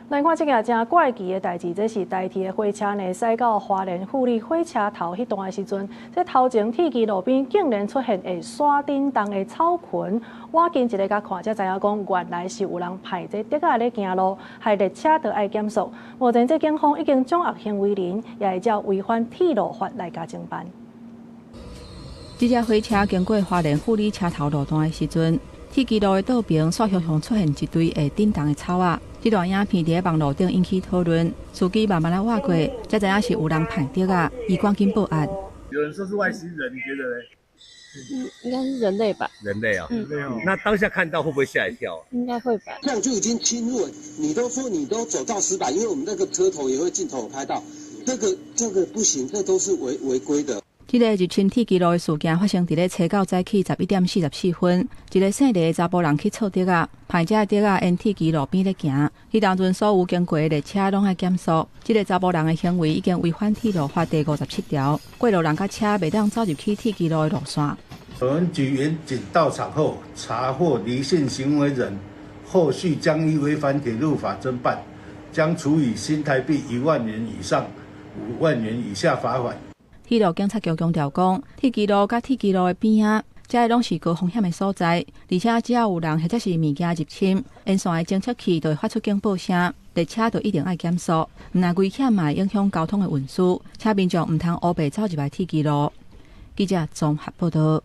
來看這件誠怪奇的代誌，這是台鐵的火車呢，駛到花蓮富里火車頭彼段的時陣，這頭前鐵支路邊竟然出現會徙振動的草裙。倚近一下共看，才知影講原來是有人排這竹仔咧行路，害列車著愛減速。目前這警方已經掌握行為人，也會照違反鐵路法來共偵辦。這隻火車經過花蓮富里車頭路段的時陣，鐵支路的倒爿煞向向出現一堆會振動的草仔。這段影片佇網路頂引起討論，司機慢慢仔倚過，才知影是有人排竹仔，伊趕緊報案。有人說是外星人，你覺得呢？嗯，應該是人類吧。人類啊，嗯，那當下看到會不會嚇一跳？應該會吧。這樣就已經侵入了，你都說你都走到石板，因為我們那個車頭也會鏡頭拍到，這個不行，這都是違規的。這个入侵鐵支路的事件發生佇咧初九早起11點44分，一个姓黎的查埔人去剉竹仔，排這竹仔沿鐵支路邊咧行，彼當陣所有經過的列車攏愛減速。這个查埔人的行為已經違反鐵路法第57條，過路人佮車袂當走入去鐵支路的路線。本局員警到場後，查獲黎姓行為人，後續將依違反鐵路法偵辦，將處以新台幣1萬元以上5萬元以下罰款。鐵路警察局強調講，鐵支路佮鐵支路的邊仔，這攏是高風險的所在，而且只要有人或者是物件入侵，沿線的偵測器就會發出警報聲，列車就一定愛減速，毋但危險嘛會影響交通的運輸，請民眾毋通烏白走入來鐵支路。記者綜合報道。